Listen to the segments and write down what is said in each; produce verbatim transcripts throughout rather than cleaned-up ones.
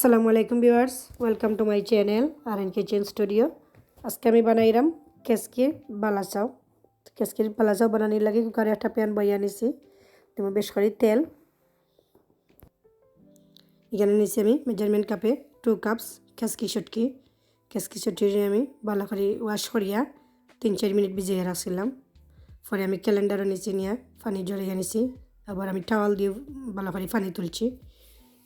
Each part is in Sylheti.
আসসালামু আলাইকুম viewers, welcome to my channel R N Kitchen Studio। আজকে আমি বানাইরাম কেসকির বালাচাও। কেসকির বালাচাও বানানির লাগি কুকারে একটা pan বইয়া নিছি, দিমু বেশ করি তেল। এখানো নিছি আমি measurement কাপে two cups কেসকি শুটকি। কেসকি শুটকিরে আমি ভালা করি wash করিয়া তিন চাইর মিনিট ভিজাইয়া রাখছিলাম। পরে আমি calendar-ও নিচে নিয়া পানি ঝরাইয়া নিছি। আবার আমি towel দিয়া ভালা করি পানি তুলছি।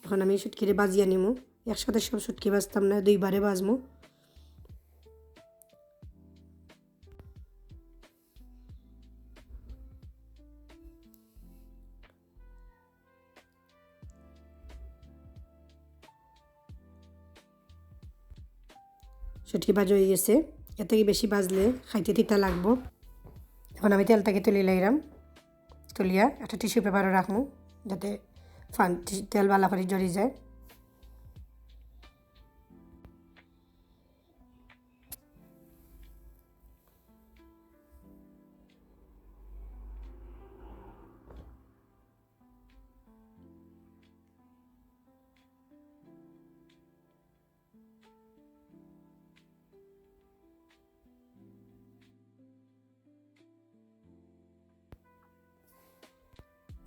এখন আমি শুটকিরে ভাজিয়া নিমু। একসাথে সব শুটকি ভাজতাম না, দুইবারে ভাজমু। শুটকি ভাজা অই গেছে। এর থাকি বেশি ভাজলে খাইতে তিতা লাগবো। এখন আমি তেল থাকি তুলি লাইরাম, তুলিয়া একটা tissue paper-ও রাখমু, যাতে ফান-, টি-, তেল ভালা করি ঝরি যায়।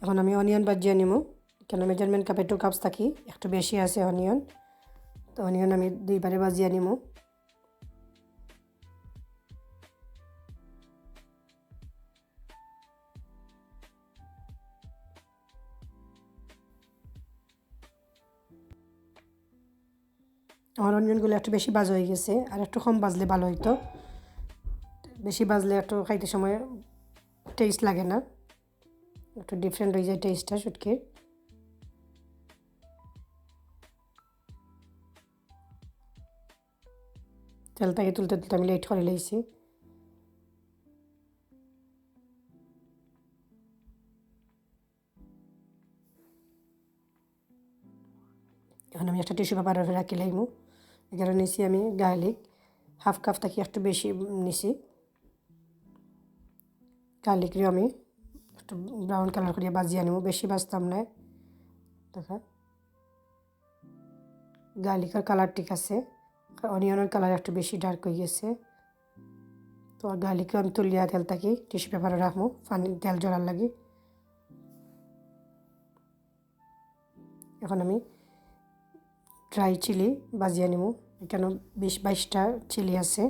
এখন আমি onion ভাজিয়া নিমু, কেন measurement কাপে two cups থাকি একটু বেশি আছে onion, তো onion আমি দুইবারে ভাজিয়া নিমু। আমার onion গুলো একটু বেশি ভাজা অই গেছে, আর একটু কম ভাজলে ভালা অইতো। বেশি ভাজলে একটু খাইতে সময় taste লাগে না, একটু different অই যায় taste টা শুটকির। তেল থাকি তুলতে তুলতে আমি late করি লাইছি। এখন আমি একটা tissue paper-ও রাখি লাইমু। এখানো নিছি আমি garlic, half cup থাকি একটু বেশি নিছি। Garlic-রে আমি একটু brown colour করিয়া ভাজিয়া নিমু, বেশি ভাজতাম না। দেখা garlic-র colour ঠিক আছে, onion-র colour একটু বেশি dark অই গেছে। তো garlic-ও আমি তুলিয়া তেল থাকি tissue paper-ও রাখমু, পানি, তেল ঝরার লাগি। এখন আমি dry chilli ভাজিয়া নিমু। এখানো বিশ বাইশটা chilli আছে।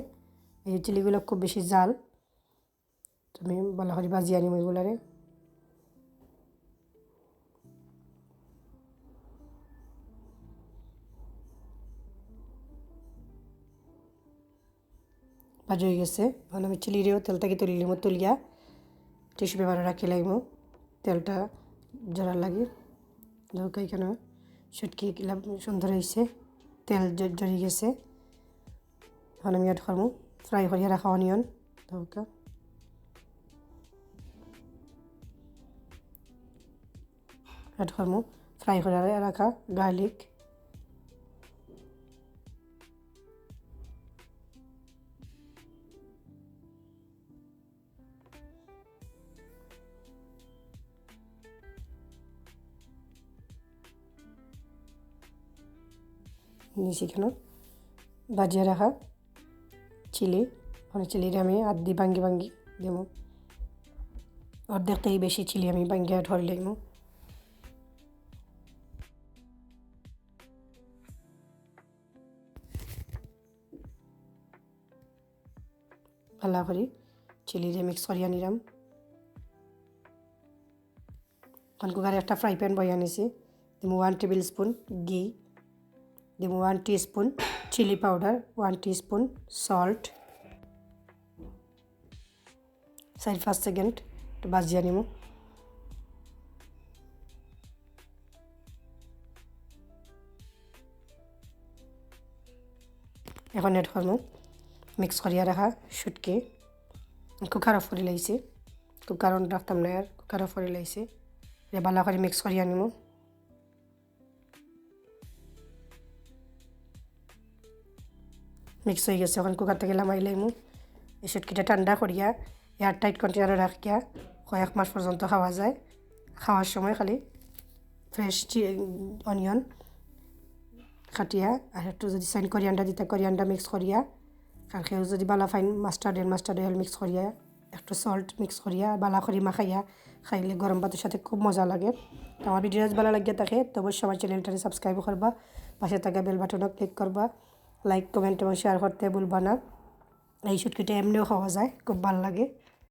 এই chilli গুলো খুব বেশি ঝাল। তো আমি ভালা করি ভাজিয়া নিমু এগুলারে। ভাজা অই গেছে। এখন আমি chilli-রেও তেল থাকি তুলি নিমু, তুলিয়া tissue paper-ও রাখি লাইমু তেলটা ঝরার লাগি। দেখো এখানো শুটকি কিলা সুন্দর অইছে, তেল ঝ-, ঝরি গেছে। এখন আমি add করমু fry করিয়া রাখা onion। দেখো add করমু fry করিয়া রাখা garlic। নিছি এখানো ভাজিয়া রাখা chilli, মানে chilli-রে আমি আধি ভাঙ্গি ভাঙ্গি দিমু। অর্ধেক থাকি বেশি chilli আমি ভাঙ্গি add করি লাইমু। ভালা করি chilli-রে mix করিয়া নিলাম। এখন কুকারে একটা fry pan বইয়া নিছি, দিমু one table spoon ঘি, দিমু one teaspoon chilli powder, one teaspoon salt। চাইর পাঁচ second একটু ভাজিয়া নিমু। এখন add করমু mix করিয়া রাখা শুটকি। Cooker off করি লাইছি, cooker on রাখতাম না আর, cooker off করি লাইছি। এটা ভালা করি mix করিয়া নিমু। Mix অই গেছে, এখন cooker থাকি লামাই লাইমু। এই শুটকিটা ঠান্ডা করিয়া air tight container-ও রাখিয়া কয়েক মাস পর্যন্ত খাওয়া যায়। খাওয়ার সময় খালি fresh চি-, onion কাটিয়া, আর একটু যদি চাইন coriander দিতা, coriander mix করিয়া, আর কেউ যদি বালা pine mustard oil, mustard oil mix করিয়া, একটু salt mix করিয়া, বালা করি মাখাইয়া খাইলে গরম ভাতর সাথে খুব মজা লাগে। তো আমার video যদি বালা লাগিয়া থাকে, তো অবশ্যই আমার channelটারে subscribe করবা, পাশে থাকা bell buttonও click করবা, like, comment এবং share করতে ভুলবা না। এই শুটকিটা এমনিও খাওয়া যায়, খুব ভালা লাগে।